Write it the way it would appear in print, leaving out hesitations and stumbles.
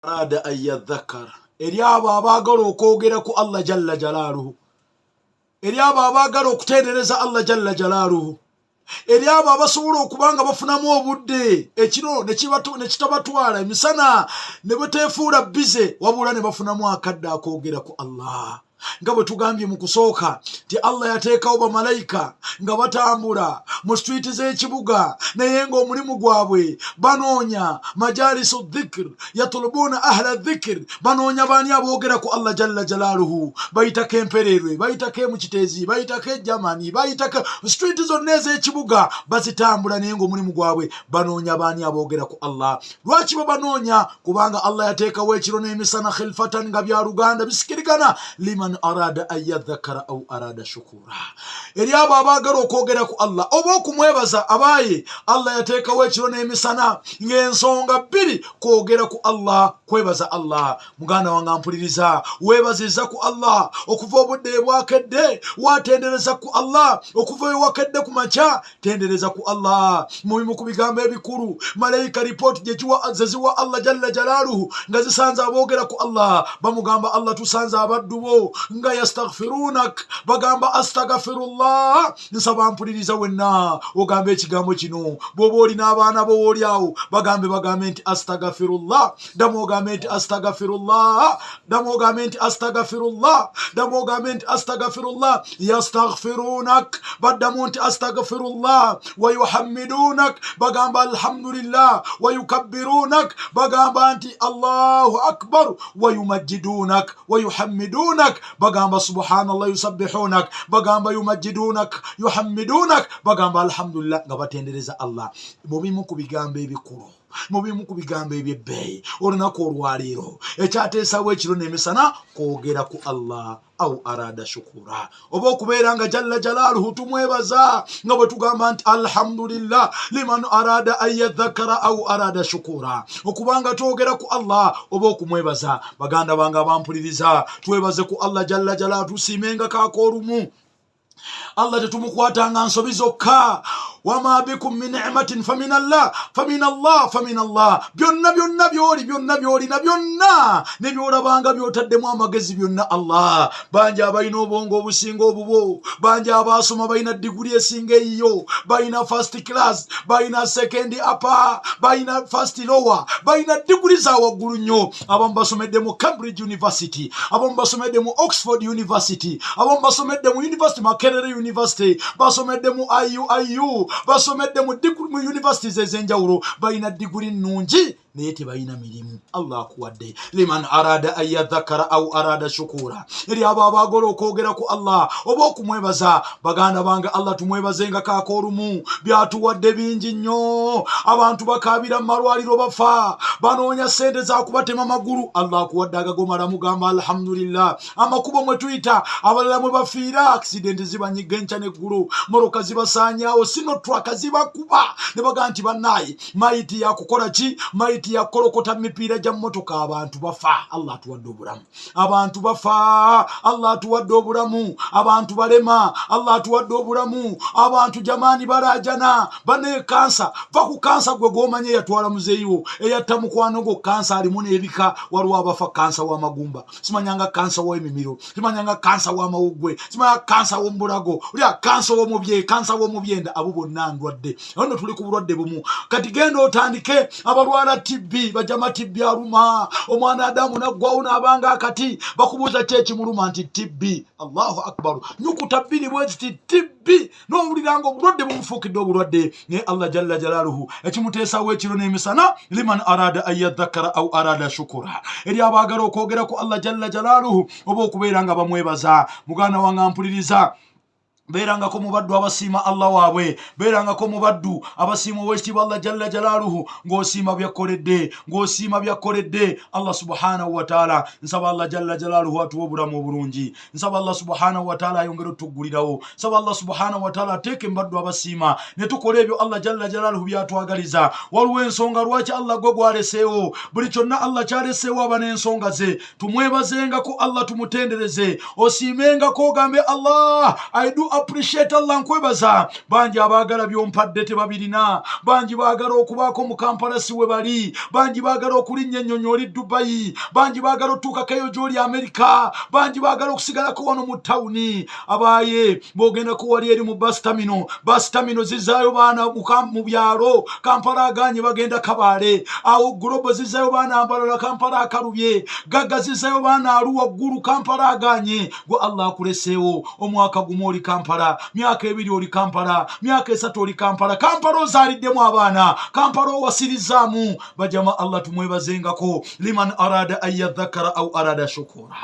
Arada an yadhakkara, eri abo abaagala okwogera ku Allah jalla jalaaluhu, eri abo abaagala okutendereza Allah jalla jalaaluhu, eri abo abasobola okuba nga bafunamu obudde ekiro ne kitabatwala emisana ne bateefuula bize, wabula ne bafunamu akadde akoogera ku Allah. Nga bwe tugambye mu kusooka nti Allah yateekawo bamalayika nga batambula mu street z'ekibuga, naye ng'omulimu gwabwe banoonya majalisu dhikr, yatulubuuna ahla dhikr, banoonya baani aboogera ku Allah jalla jalaaluhu. Bayitako empererwe, bayitako emukiteezi, bayitako ejamani, bayitako street zonna ez'ekibuga bazitambula, naye ng'omulimu gwabwe banoonya baani aboogera ku Allah. Lwaki babanoonya? Kubanga Allah yateekawo ekiro n'emisana khilfatan, nga bya luganda bisikirigana, liman arada an yadhakara au arada shukura, eri abo abaagala okwogera ku Allah oba okumwebaza. Abaaye, Allah yateekawo ekiro n'emisana ng'ensonga bbiri: kwogera ku Allah, kwebaza Allah. Muganda wange ampuliriza, weebaziza ku Allah okuva obudde ebwakedde, watendereza ku Allah okuva ewakedde ku makya, tendereza ku Allah. Mubimu ku bigambo ebikulu malayika ripooti zeziwa Allah jalla jalaaluhu nga zisanze aboogera ku Allah, bamugamba, "Allah, tusanze abaddu bo nga yastaghfirunak," bagamba astagfirullah. Nsaba mpuliriza wenna ogambe ekigambo kino. Bw'oba olina abaana bo wooli awo, bagambe, bagambe nti astagfirullah. Ddamu ogambe nti astagfirullah. Ddamu ogambe nti astagfirullah. Ddamu ogambe nti astagfirullah. Yastaghfirunak, baddamu nti astagfirullah. Wayuhammidunak, bagamba alhamdulillah. Wayukabbirunak, bagamba nti Allahu akbar. Wayumajjidunak, wayuhammidunak, bagamba subhanallah. Yusabbihunak, bagamba yumajjidunak, yuhammidunak, bagamba alhamdulillah, nga batendereza Allah. Mubimu ku bigambo ebikulu, mubimu ku bigambo ebyebbeeyi olunaku olwaleero ekyateesawo ekiro n'emisana, kwogera ku Allah au arada shukura, oba okubeera nga jalla jalaaluhu tumwebaza nga bwe tugamba nti alhamdulillah. Liman arada an yadhakara au arada shukura, okubanga twogera ku Allah oba okumwebaza. Baganda bange abampuliriza, twebaze ku Allah jalla jalaaluhu, tusiimenga kaako olumu. Allah tetumukwatanga nsobi zokka. Wama bikum min nimatin famin Allah, famin Allah, famin Allah. Byonna byonna byoli, byonna byolina, byonna ne byolabanga byotaddemu amagezi, byonna Allah. Bangi abalina obwongo obusinga obubo, bangi abaasoma, balina diguli esinga eyiyo, balina first class, balina second upper, balina first lower, balina diguli za waggulu nnyo. Abamu basomedde mu Cambridge University, abamu basomedde mu Oxford University, abamu basomedde mu university, Makerere University, basomedde mu IUIU, basomedde mu universities ez'enjawulo, balina diguli nnungi naye tebalina mirimu. Allah akuwadde. Liman arada an yadhakara au arada shukura, eri abo abaagala okwogera ku Allah oba okumwebaza. Baganda bange, Allah tumwebazenga kaako olumu, byatuwadde bingi nnyo. Abantu bakaabira mu malwaliro, bafa, banoonya sente zakubatema magulu. Allah akuwadde agagomala, mugamba alhamdulillah. Amakubo mwe tuyita, abalala mwe bafiira, accident zibanyiga enkya neggulu, moroka zibasaanyaawo, Sinotruk zibakuba ne bagaa nti bannaaye mayiti yakukola ki, mayiti yakukolokota mipiira gya mmotoka. Abantu bafa, Allah atuwadde obulamu. Abantu bafa, Allah atuwadde obulamu. Abantu balema, Allah atuwadde obulamu. Abantu jamaani balajana bane kansa. Va ku kansa gwe gwomanye eyatwala muzeeyiwo, eyatta mukwano gwo. Kansa alimu n'ebika. Waliwo abafa kansa w'amagumba, simanyanga kansa w'emimiro, simanyanga kansa w'amawuggwe, simanyanga kansa w'omubulago, olya kansa w'omubye, kansa w'omubyenda. Abo bonna ndwadde. Awo nno tuli ku bulwadde bumu. Kati genda otandike abalwala TB, bajama TB aluma omwana Adamu naggwawo n'abanga akati. Bakubuuza ki ekimuluma? Nti TB. Allahu akbar. Nyukuta bbiri bwe ziti, TB, n'owulira nga obulwadde bumufuukidde obulwadde. Naye Allah jalla jalaaluhu ekimuteesawo ekiro n'emisana, liman arada an yadhakkara au arada shukura, eri abaagala okwogera ku Allah jalla jalaaluhu oba okubeera nga bamwebaza. Muganda wange ampuliriza, beerangako mu baddu abasiima Allah waabwe, beerangako mu baddu abasiima owekitiibwa Allah jalla jalaaluhu, ng'osiima byakkoledde, ng'osiima byakkoledde Allah subhanahu wataala. Nsaba Allah jalla jalaaluhu atuwa obulamu obulungi. Nsaba Allah subhanahu wataala ayongere otuggulirawo. Nsaba Allah subhanahu wataala ateeke mu baddu abasiima ne tukola ebyo Allah jalla jalaaluhu byatwagaliza. Waliwo ensonga lwaki Allah gwe gwaleseewo. Buli kyonna Allah kyaleseewo aba n'ensonga ze. Tumwebazengako Allah, tumutendereze, osiimengako, ogambe, "Allah, I do Appreciate Allah, nkwebaza. Bangi abaagala byompadde tebabirina, bangi baagala okubaako mu Kampala si we bali, bangi baagala okulinnya ennyonyi oli Dubayi, bangi baagala otuukako eyo gy'oli Amerika, bangi baagala okusigalako wano mu tawuni. Abaaye bw'ogendako wali eri mu bus terminal, bus terminal zizaayo baana mu byalo, Kampala aganye, bagenda Kabaale. Awo Global zizaayo baana Mbarara, Kampala akalubye. Gagga zizaayo baana alu waggulu, Kampala aganye. Gwe Allah akuleseewo omwaka gumu oli Kampala, myaka 2 oli Kampala, myaka 3 oli Kampala, Kampala ozaaliddemu abaana, Kampala owasirizaamu bajama. Allah tumwebazengako. Liman arada an yadhakara au arada shukura.